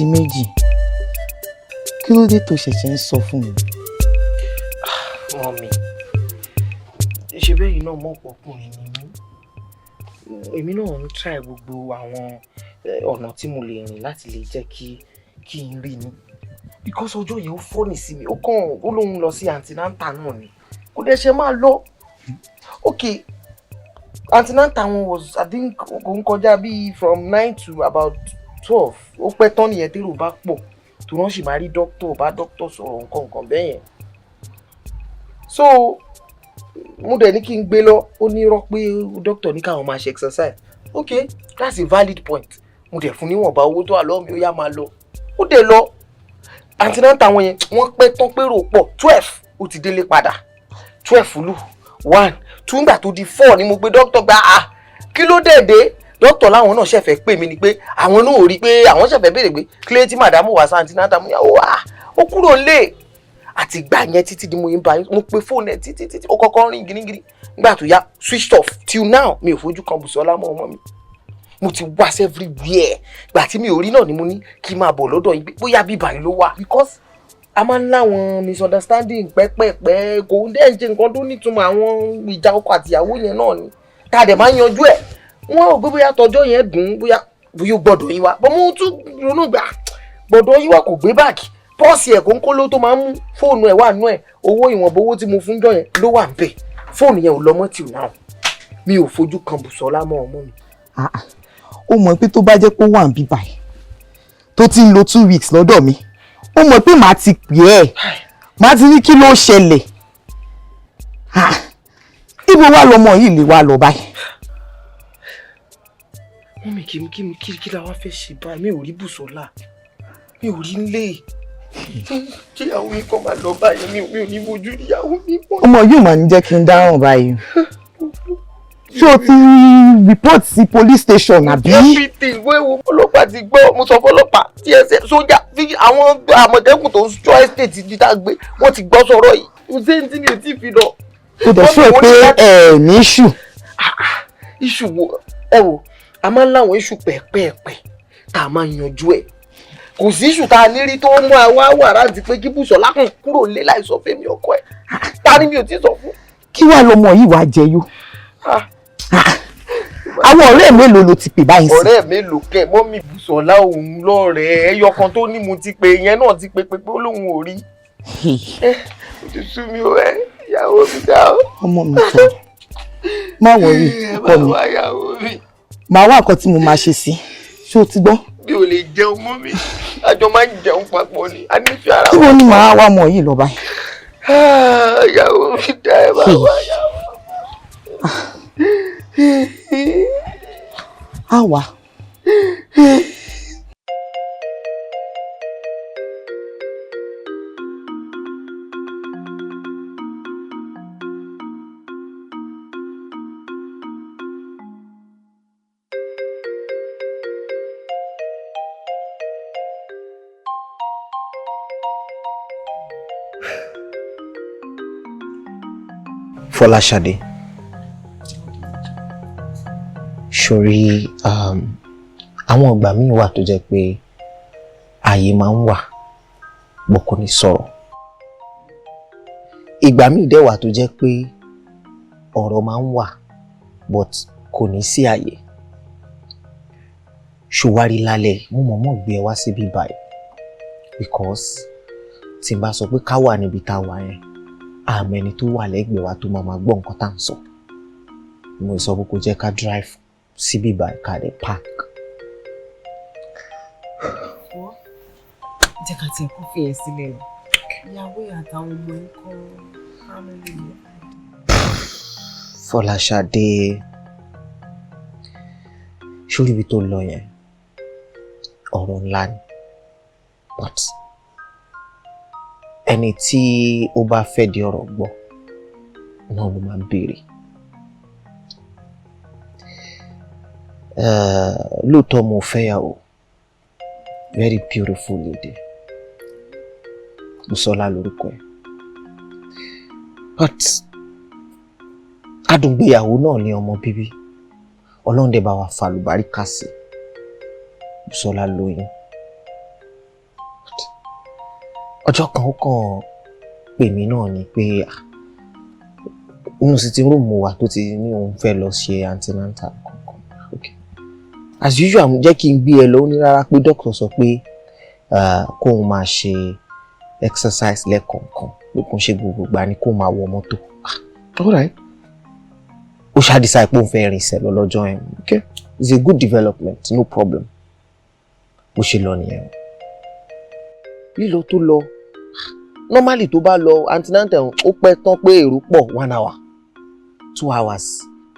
Ọládìméjì, kí ló dé tó ṣẹ̀ṣẹ̀ ń sọ fún mi? Mummy, ṣe bẹ́ẹ̀ náà mọ̀ pọ̀kùnrin ni mí. Èmi náà ń try gbogbo àwọn ọ̀nà tí mo lè rìn láti lè jẹ́ kí n rí ni. Because ọjọ́ yẹn, ó funny sí mi, ó kàn ó lóun lọ sí antenatal náà ni. Kò dẹ̀ ṣe máa lọ. Okay, antenatal wọn was, I think, kò ń kọjá bíi from 9 to about 12. Ó pẹ́ tán nìyẹn térò bá pọ̀ tó wọ́n sì máa rí doctor, bá doctor sọ̀rọ̀, nǹkan nǹkan bẹ́ẹ̀ yẹn. So mo dẹ̀ ní kí n gbé lọ, ó ní irọ́, pé doctor ní káwọn máa ṣe exercise. Okay, that's a valid point. Mo dẹ̀ fún níwọ̀nba owó tó wà lọ́wọ́ mi, ó yá, máa lọ. Ó dẹ̀ lọ antenatal wọn yẹn. Wọ́n pẹ́ tán, pérò pọ̀, 12 ó ti délé padà. 12 lù, 1, 2, nígbà tó di 4 ni mo gbé doctor gba. Ah, kí ló dé dé? Doctor láwọn náà ṣẹ̀fẹ̀ pè mí ni pé àwọn náà ò rí, pé àwọn ṣẹ̀fẹ̀ béèrè pé kílé tí madam wá sí antenatal. Mo ní ó wà, ó kúrò lé. Àti ìgbà yẹn títí di mo yín bá yín, mo pe fóònù ẹ títí títí, ó kọ́kọ́ rìn gírígírí, nígbà tó yá, switched off. Till now, mi ò fojú kan Bùsọ́lá mọ́. Ọmọ mi, mo ti wá sí everywhere. Gbà tí mi ò rí náà ni mo ní kí n máa bọ̀ lọ́dọ̀ yín, bóyá bíbá yìí ló wà, because a máa ń láwọn misunderstanding pẹ́pẹ́pẹ́, kò ń dẹ́ ń ṣe nǹkan tó nítumọ̀, àwọn ìjà ọkọ àtìyàwó yẹn náà ni tá a dẹ̀ máa ń yanjú ẹ̀. Wọ́n ò gbé bóyá tọjọ́ yẹn dùn, bóyá bóyá ó gbọ́dọ̀ yín wá bọ́. Mo tún ronú gbà gbọ́dọ̀ yín wá, kò gbé báàgì, pọ́ọ̀sì ẹ̀ kó ń kóló tó máa ń mú, fóònù ẹ̀ wà nú ẹ̀, owó, ìwọ̀nba owó tí mo fún jọ yẹn ló wà ń bẹ̀. Fóònù yẹn ò lọ mọ́ till now. Mi ò fojú kan Bùsọ́lá mọ́, ọmọ mi. Ah, ah. Ó mọ̀ pé tó bá jẹ́ pé ó wà ń bí báyìí, tó ti ń lo 2 weeks lọ́dọ̀ mi, ó mọ̀ pé màá ti pè ẹ́, màá ti ní kí ló ṣẹlẹ̀. Ah, ibo wá lọmọ yìí lè wá lọ báyìí? Mummy, kí la wá fẹ́ ṣe báyìí? Mi ò rí Bùsọ́lá, mi ò rí nílé. Kí ìyàwó mi kọ́ máa lọ báyìí, mi ò ní fojú ìyàwó mi mọ́. Ọmọ yìí mà ní jẹ́ kí n dáràn báyìí. Ṣé o ti report sí police station àbí? Everything wey wo, ọlọ́pàá ti gbọ́. Mo sọ fọlọ́pàá tí ẹsẹ̀ sójà tí àwọn àmọ̀tẹ́kùn tó ń ṣọ́ estate ti tá gbé, wọ́n ti gbọ́ sọ̀rọ̀ yìí. Kò sí ní tí mi ò tí ì fi lọ. O dẹ̀ sọ pé ẹ ní issue. Issue wo? Ẹ wo, a máa ń láwọn issue pẹ̀pẹ̀pẹ̀ tá a máa ń yanjú ẹ̀. Kò sí issue tá a ní rí tó mú àwa wà láti pé kí Bùsọ̀lá kàn kúrò lé láì sọ fẹ́mi ọkọ ẹ̀. Ta ni mi ò tí sọ fún? Kí wàá lọmọ yìí wàá jẹyó? Àwọn ọ̀rẹ́ mélòó ló ti pè báyìí sí? Ọ̀rẹ́ mélòó kẹ̀, mummy? Bùsọ̀lá òun lọ́rẹ̀ẹ́ ẹyọ kan tó ní mo ti pè yẹn náà ti pè pé pé ó lóun ò rí. Ẹ ó ti sú mi o. Ẹ ìyàwó mi dá o. Ọmọ mi jọ, má worry. Ẹ ọkọ mi. Bá wá ìyàwó mi. Màá wá nǹkan tí mo máa ṣe sí. Ṣé o ti gbọ́? Mi ò lè jẹun mọ́ mi. Àjọ máa ń jẹun papọ̀ ni, a nífẹ̀ẹ́ ara Kí wa. ló ní màá wá ọmọ yìí lọ báyìí? Ah, ìyàwó mi dá, ẹ bá wá ìyàwó. Á wà. Fọláṣadé, sórí àwọn ìgbà míì wà tó jẹ́ pé ààyè máa ń wà bọ́ kò ní sọ̀rọ̀. Ìgbà míì dẹ̀ wà tó jẹ́ pé ọ̀rọ̀ máa ń wà, but kò ní sí ààyè. Ṣùwárí lálẹ́, mo mọ̀ọ́mọ̀ gbé ẹ wá síbí báyìí because tí n bá sọ pé ká wà níbi tá a wà yẹn, àmọ́ ẹni tó wà lẹ́gbẹ̀ẹ́ wa tó máa máa gbọ́ nǹkan tá à ń sọ, mo sọ pé kó jẹ́ ká drive síbí báyìí, ká dẹ̀ park. Jẹ́ ká tiẹ̀ kó fi ẹ̀ sílẹ̀ lọ. Ìyàwó ẹ̀ àtàwọn ọmọ ẹ̀ ń kọ́, family ẹ̀? Fọláṣadé, sórí ibi tó lọ yẹn, ọ̀rọ̀ ńlá ni, but ẹni tí ó bá fẹ́ di ọ̀rọ̀ gbọ́ náà ló máa ń béèrè. Lóòótọ́ mo fẹ́yàwó, very beautiful lady, Bùsọ́lá lórúkọ ẹ̀, but adùngbéyàwó náà ní ọmọ bíbí. Ọlọ́run dẹ̀ bá wa fàlùbáríkà sí. Bùsọ́lá lóyún. Ọjọ́ kan, ó kàn pè mí náà ni pé, ah, inú sitting room mo wà tó ti ní òun fẹ́ lọ ṣe antenatal kankan. Okay, as usual, jẹ́ kí n gbé ẹ lọ. Ó ní rárá, pé doctor sọ pé kóun máa ṣe exercise lẹ́ẹ̀kọ̀ọ̀kan, pé kò ń ṣe gbogbo ìgbà ni kóun máa wọ mọ́tò. Ah, alright. Ó ṣáà decide pé òun fẹ́ rìnsẹ̀ lọ lọ́jọ́ yẹn. Okay, it's a good development, no problem. Bó ṣe lọ nìyẹn. Lílọ tó lọ, normally tó bá lọ antenatal, ó pẹ́ tán pé èrò pọ̀, 1 hour, 2 hours,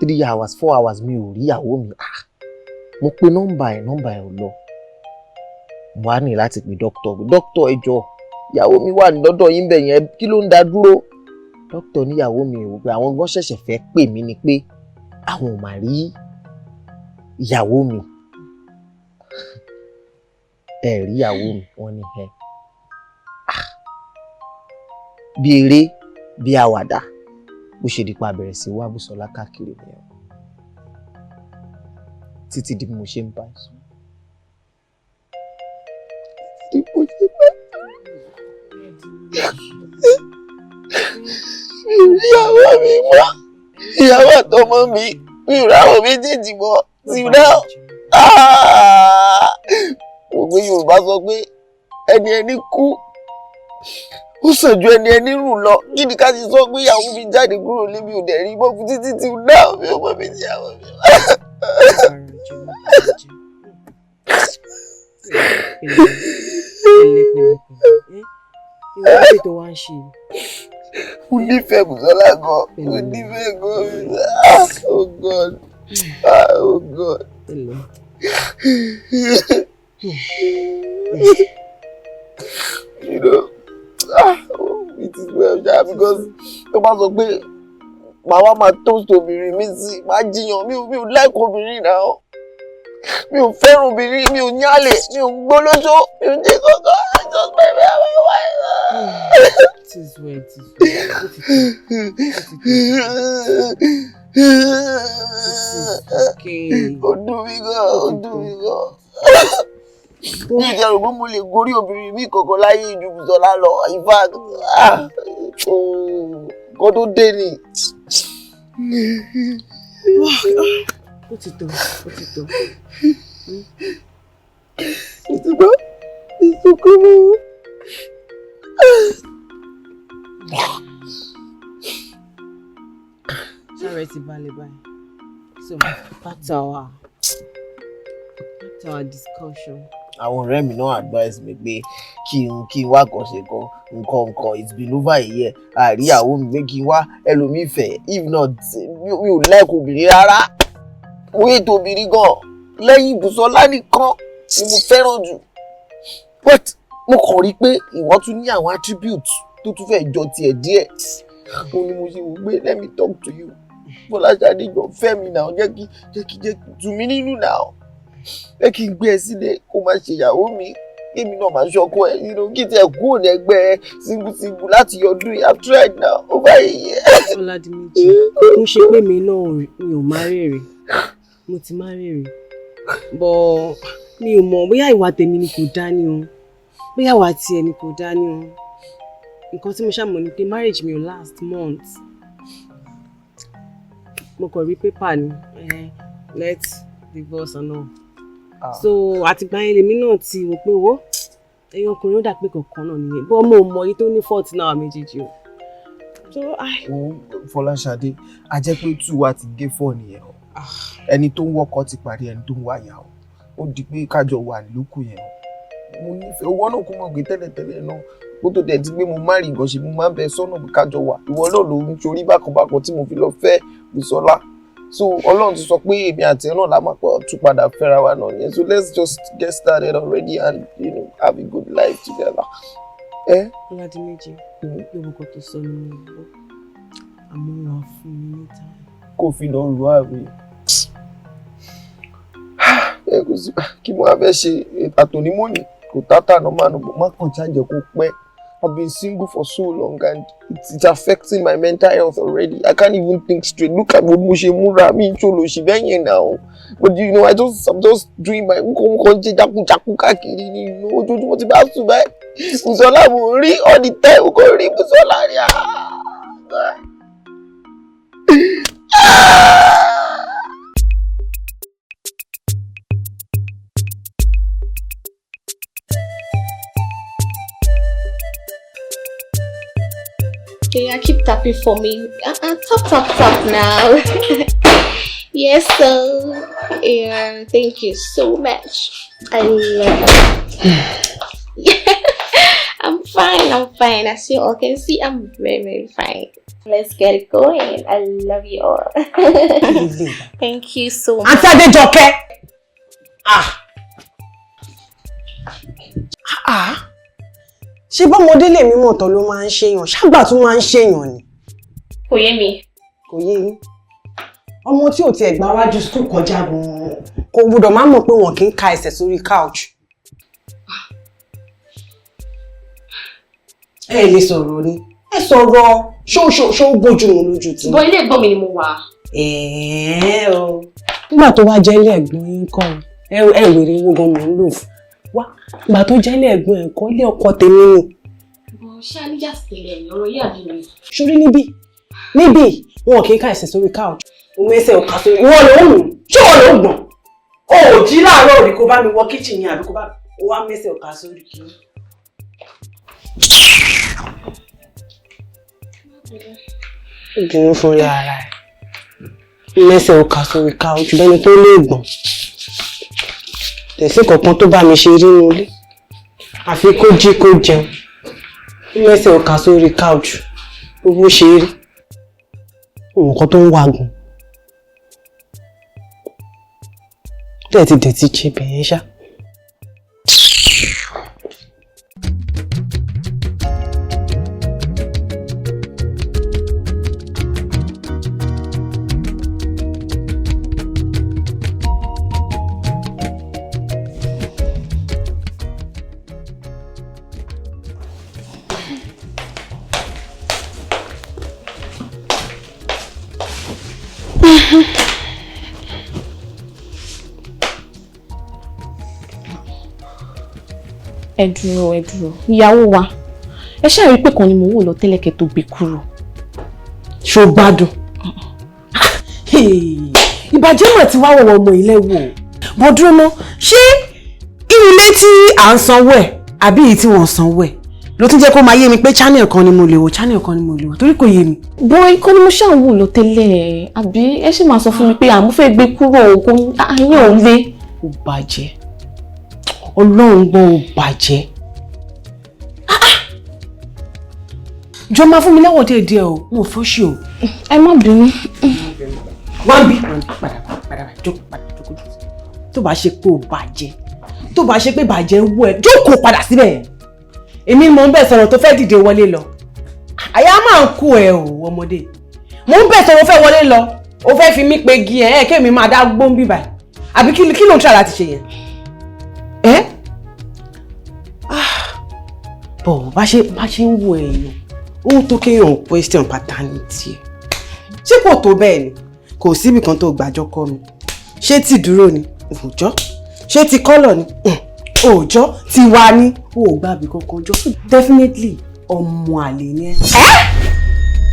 3 hours, 4 hours, mi ò rí ìyàwó mi. Ah, mo pe nọ́mbà ẹ̀, nọ́mbà ẹ̀ ò lọ. Mo wá ní láti pe dókítà. "Dókítà, ẹ jọ̀ọ́, ìyàwó mi wà lọ́dọ̀ yín bẹ̀ yẹn, kí ló ń dá dúró?" Dókítà níyàwó mi ò pé àwọn gan ṣẹ̀ṣẹ̀ fẹ́ pè mí ni pé àwọn ò mà rí ìyàwó mi. Ẹ rí ìyàwó mi? Wọ́n ní ẹ bí eré bí àwàdà. Bó ṣe di pa bẹ̀rẹ̀ sí wá Bùsọ́lá káàkiri nìyẹn, títí di bí mo ṣe ń bá ẹ sọ, títí di mo ṣe bá mi ò rí ìyàwó mi mọ́, ìyàwó àtọmọ mi, mi ò ráwọn méjèèjì mọ́ till now. Òwe Yorùbá sọ pé ẹni ẹni kú, ó sàn ju ẹni ẹni rù lọ. Kí ni ká ti sọ pé ìyàwó mi jáde kúrò lébi, ò dẹ̀ rí mọ́ fún títí till now, mi ò mọ̀ mi ti ìyàwó mi wá. Pẹ̀lẹ́, pẹ̀lẹ́, pẹ̀lẹ́. Ìwọ tó wá ń ṣe. Mo nífẹ̀ẹ́ Bùsọ́lá gan, mo nífẹ̀ẹ́ gan. Ah, oh God, ah, oh God. Pẹ̀lẹ́. Ah, oh, it is well ṣá, because tó bá sọ pé màá wá máa toast obìnrin mi sí, màá jiyàn. Mi ò like obìnrin náà, mi ò fẹ́ràn obìnrin, mi ò nyálè, mi ò gbólóṣó, mi ò jẹ́ kankan. I just my my wife. It is well, it is well. Ó ti tó, ó ti tó. It is okay. Ó dùn mí gan, ó dùn mí gan. Mi ò jẹ́ rò pé mo lè gorí obìnrin mi kankan láyé ju Bùsọ́lá lọ. In fact, ah, oh, nǹkan tó dé ni. Ó ti tó, ó ti tó. Ó ti gbọ́, ìsunkún mọ́. Ṣáà ti balẹ̀ báyìí. So back to our discussion. Àwọn ọ̀rẹ́ mi náà advice mi pé kí n wá kàn ṣe kan nǹkan nǹkan. It's been over a year, àríyàwó mi, pé kí n wá ẹlòmíì fẹ́. If not, mi ò like obìnrin rárá. Mo hate obìnrin gan. Lẹ́yìn Bùsọ́lá nìkan ni mo fẹ́ràn jù, but mo kàn rí pé ìwọ tún ní àwọn attributes tó tún fẹ́ jọ tiẹ̀ díẹ̀. Òun ni mo ṣe wò pé let me talk to you. Fọláṣadé, jọ, fẹ́ mi náà. Jẹ́ kí tù mí nínú náà. Jẹ́ kí n gbé ẹ sílé, kó máa ṣe ìyàwó mi, kémi náà máa ṣọkọ ẹ, kí tiẹ̀ kúrò ní ẹgbẹ́ single single láti ọdún yìí. I've tried now over a year. Ọládìméjì, kò ń ṣe pé mi náà mi ò má rèrè, mo ti má rèrè, but mi ò mọ̀ bóyá ìwà tèmi ni kò dá ní o, bóyá ìwà tiẹ̀ ni kò dá ní o. Nǹkan tí mo ṣàmọ̀ ni pé marriage mi ò last month. Mo kàn rí pépà ni, let's divorce and all. Ah. So àtìgbà yẹn lèmi náà ti wò pé, wo, ẹ̀yin ọkùnrin, ó dà pé kankan náà nìyẹn, bọ́ mo mọ èyí tó ní fault náà méjèèjì o. So I. Òun Fọláṣadé, a jẹ́ pé tú wa ti gé fọ́ nìyẹn o. Ẹni tó ń wọ́kọ ti parí, ẹni tó ń wá ìyàwó, ó di pé kájọ wà lókù yẹn o. Mo nífẹ̀ẹ́ owó náà, kó mọ̀ pé tẹ́lẹ̀tẹ́lẹ̀ náà, kó tó dẹ̀ ti pé mo má rí nǹkan ṣe, mo máa ń bẹ sọ́nà pé kájọ wà. Ìwọ náà ló ń torí bákan bákan tí mo fi lọ fẹ́ Bùsọ́lá. So Ọlọ́run ti sọ pé èmi àti ẹ náà la máa pọ̀ tún padà fẹ́ra wa náà nìyẹn. So let's just get started already and have a good life together. Eh? Ọládìméjì, gbogbo nǹkan tó sọ ni mo gbọ́, àmọ́ wàá fún mi ní time. Kó fi lọ rò àwẹ̀ ẹ, kò sí kí mo wá fẹ́ ṣe àtònímọ́nì kò tátà náà máa nù má kàn jáde kó pẹ́. I've been single for so long and it's affecting my mental health already. I can't even think straight. Look at bó mo ṣe múra, mi ń ṣòlòṣì bẹ́yẹn now. But I'm just doing my nǹkan nǹkan jẹ jákujàku káàkiri ní ojoojúmọ́ tí bá sùn báyìí. Bùsọ́lá mo rí all the time, kò rí Bùsọ́lá rí. Yeah, keep tapping for me. Tap, tap, tap now. Yes, so yeah, thank you so much. I love it. Yeah, I'm fine. I'm fine. As you all can see, I'm very, very fine. Let's get it going. I love you all. Thank you so much. Àǹtí Adéjọkẹ́. Ah. Ah. Ṣé bọ́mọdé lèmi mọ̀ tán ló máa ń ṣèyàn, ṣágbà tún máa ń ṣèyàn ni? Kò yé mi. Kò yé yín. Ọmọ tí ò tiẹ̀ gba wájú school kọjá gan-an kò gbọdọ̀ má mọ̀ pé wọn kì í ka ẹsẹ̀ sórí couch. Ẹ lè sọ̀rọ̀ ni, ẹ sọ̀rọ̀, ṣó ṣó ṣó bójú mu lójú tí. Bọ́ ilé ẹ̀gbọ́n mi ni mo wà. Ẹ̀ẹ́ o. Nígbà tó wá jẹ́ ilé ẹ̀gbọ́n yín kọ́, ẹ wèrè owó gan mò ń lò fún wá. Ìgbà tó jẹ́ ilé ẹ̀gbọ́n ẹ̀ kọ́, ilé ọkọ tèmi ni. Bọ̀ ṣá níjà sílẹ̀ ọ̀rọ̀ yìí àbí mi. Ṣorí níbí níbí, wọn kì í ká ẹsẹ̀ sórí couch. Òun ẹsẹ̀ ò ká sórí, ìwọ ló ń ṣé ìwọ ló ń gbọ̀n? O ò jí láàárọ̀ òní kó bá mi wọ kíchìn yẹn, àbí kó bá o wá mẹ́sẹ̀ ò ká sórí kí. Obìnrin fúnra ara ẹ̀ mẹ́sẹ̀ ò ká sórí couch bẹ́ni tó lè gbọ̀n. Tẹ̀sí kankan tó bá mi ṣe rí inú ilé, àfi kó jí kó jẹun, mẹ́sẹ̀ ò ká sórí couch bó ṣe rí nǹkan tó ń wagùn dẹ̀ ti ṣe bẹ̀yẹn ṣá. Ẹ dúró, ẹ dúró, ìyàwó wa. Ẹ ṣáà rí pé kan ni mò ń wò lọ tẹ́lẹ̀ kẹ́ tó gbé kúrò. Ṣó gbádùn? Ìbàjẹ́ mà ti wá wọ̀wọ̀ ọmọ ilé wò bọ́. Dúró ná, ṣé irú ilé tí à ń sanwó ẹ̀ àbí èyí tí wọ́n sanwó ẹ̀ ló tún jẹ́ kó máa yé mi pé channel kan ni mo lè wò, channel kan ni mo lè wò, torí kò yé mi. Bọ́ ikọ́ ni mo ṣáà ń wò lọ tẹ́lẹ̀, àbí ẹ ṣì máa sọ fún mi pé àmú fẹ́ gbé kúrò, kó ayé ò le. Ó bàjẹ́, Ọlọ́run gbọ́, ó bàjẹ́. Jọ máa fún mi lẹ́wọ̀n díẹ̀ díẹ̀ o, mo fọ́ ṣe o. Ẹ má bínú. Wá ń bí padà padà, jókòó padà, jókòó. Tó bá ṣe pé ó bàjẹ́, tó bá ṣe pé bàjẹ́ ń wọ ẹ, jókòó padà síbẹ̀. Èmi mò ń bẹ̀ sọ̀rọ̀ tó fẹ́ dìde wọlé lọ, àyà máa ń kú ẹ o ọmọdé. Mò ń bẹ̀ sọ̀rọ̀ fẹ́ wọlé lọ, o fẹ́ fi mí pe gi ẹ ẹ kémi máa dá gbóǹbì báyìí, àbí kí ló ń try láti ṣe yẹn? Ẹ bọ̀ bá ṣe ń wo èèyàn, ó tó kéèyàn question paternity ẹ̀. Ṣé kò tó bẹ́ẹ̀ ni? Kò síbì kan tó gbàjọ kọ́ mi. Ṣé ti dúró ni òòjọ́? Ṣé ti kọ́lọ̀ ni òòjọ́? Ti wá ní o ò gbàbí kankan jọ. Definitely ọmọ àlè ni ẹ.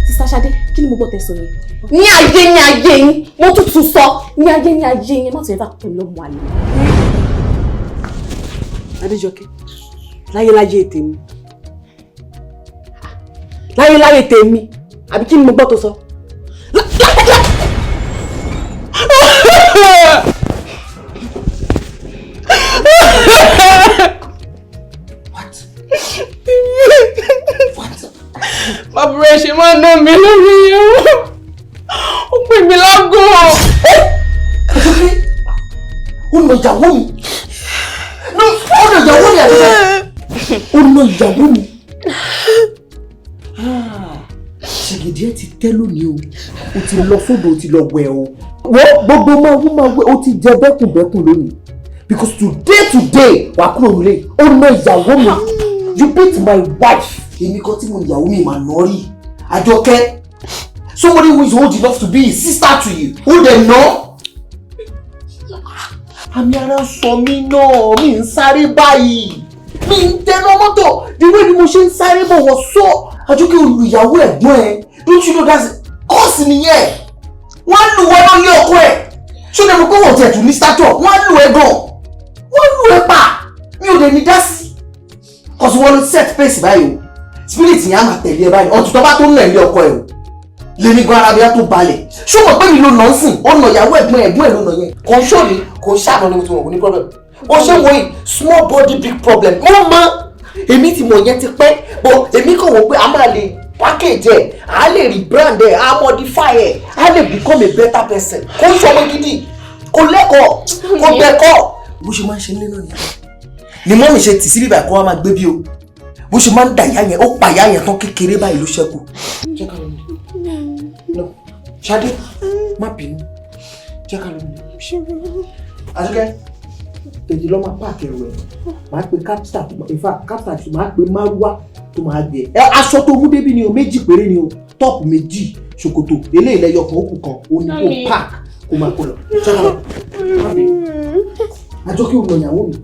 Sister Ṣadé, kí ni mo gbọ́ tẹ́ sọ yẹn? Ní ayé ní ayé yín, mo tún tún sọ, ní ayé ní ayé yín, ẹ má tún ẹ bá pè mí lọ́mọ àlè. Adéjọkẹ́, láyéláyé tèmi, láyéláyé tèmi, àbí kí ni mo gbọ́ tó sọ? What? What? Bàbá rẹ̀ ṣe máa ń ná mi lórí yẹn. Ó pè mí lágọ̀. Àjọkẹ́, ó nà ìyàwó mi. Ó nà ìyàwó mi, Àjọkẹ́. Ó nà ìyàwó mi. Ṣègìdì ẹ ti tẹ́ lónìí o. O ti lọ sódò, o ti lọ wẹ̀ o. Wo gbogbo máa wú máa wẹ̀, o ti jẹ bẹ́kùnbẹ́kùn lónìí. Because today today, wà á kúrò nílé. Ó nà ìyàwó mi. You beat my wife. Èmi kan tí mo ìyàwó mi mà nà rí. Àjọkẹ́, somebody who is old enough to be his sister to you, who dey know? Àmì ara ń sọ mí náà, mi ń sáré báyìí. Mi ń tẹná mọ́tò. The way bí mo ṣe ń sáré bọ̀ wọ́n sọ Àjọkẹ́ olùyàwó ẹ̀gbọ́n ẹ̀. Don't you know that's curse nìyẹn? Wọ́n á lù wọ́n lórí ọkọ ẹ̀. Ṣó lè mọ̀ pé wọ́n tiẹ̀ tún ní stature? Wọ́n á lù ẹ́ gan, wọ́n lù ẹ́ pa. Mi ò lè ní dá sí, 'cause wọ́n ló set pace báyìí o. Spirit yẹn á máa tẹ̀lé ẹ báyìí. Ọ̀tún tó bá tó ń nà ilé ọkọ ẹ o, lèmi gan ara mi á tó balẹ̀. Ṣó mọ̀ pé mi ló nà ń sìn? Ó nà ìyàwó ẹ̀gbọ́n, ẹ̀gbọ́n ẹ̀ ló nà yẹn. Kò ń ṣòní, kò ń ṣàná ni mo ti mọ̀ kò ní problem. Bó ṣe wọ yìí, small body, big problem. Mo mọ, èmi ti mọ̀ yẹn ti pẹ́, but èmi kàn wọ́n pé a máa lè package ẹ̀, a lè rebrand ẹ̀, a modify ẹ̀, a lè become a better person. Kò ń ṣọmọ gidi, kò lẹ́kọ̀ọ́, kò gbẹ̀kọ́. Bó ṣe máa ń ṣe nílé náà nìyẹn ni mummy ṣe tì sí bíbà kó wá máa gbé bí o. Bó ṣe máa ń dà ìyá yẹn, ó pa ìyá yẹn tán, kékeré báyìí ló ṣẹ́kù. Jẹ́ ká lọ ní. No, Ṣadé, má bínú, jẹ́ ká lọ ní. Àjọkẹ́, tètè lọ́ máa pack ẹrù ẹ̀. Máa pe capstar, in fact capstar tí máa pe márúwá tó máa gbé ẹ. Aṣọ tó mú débi ni o, méjì péré ni o, top méjì, ṣòkòtò eléyìí lẹ́yọ kan, ó kù kan, ó ní kó pack, kó máa kó lọ. Jẹ́ ká lọ, má bínú. Àjọkẹ́, ò nà ìyàwó mi.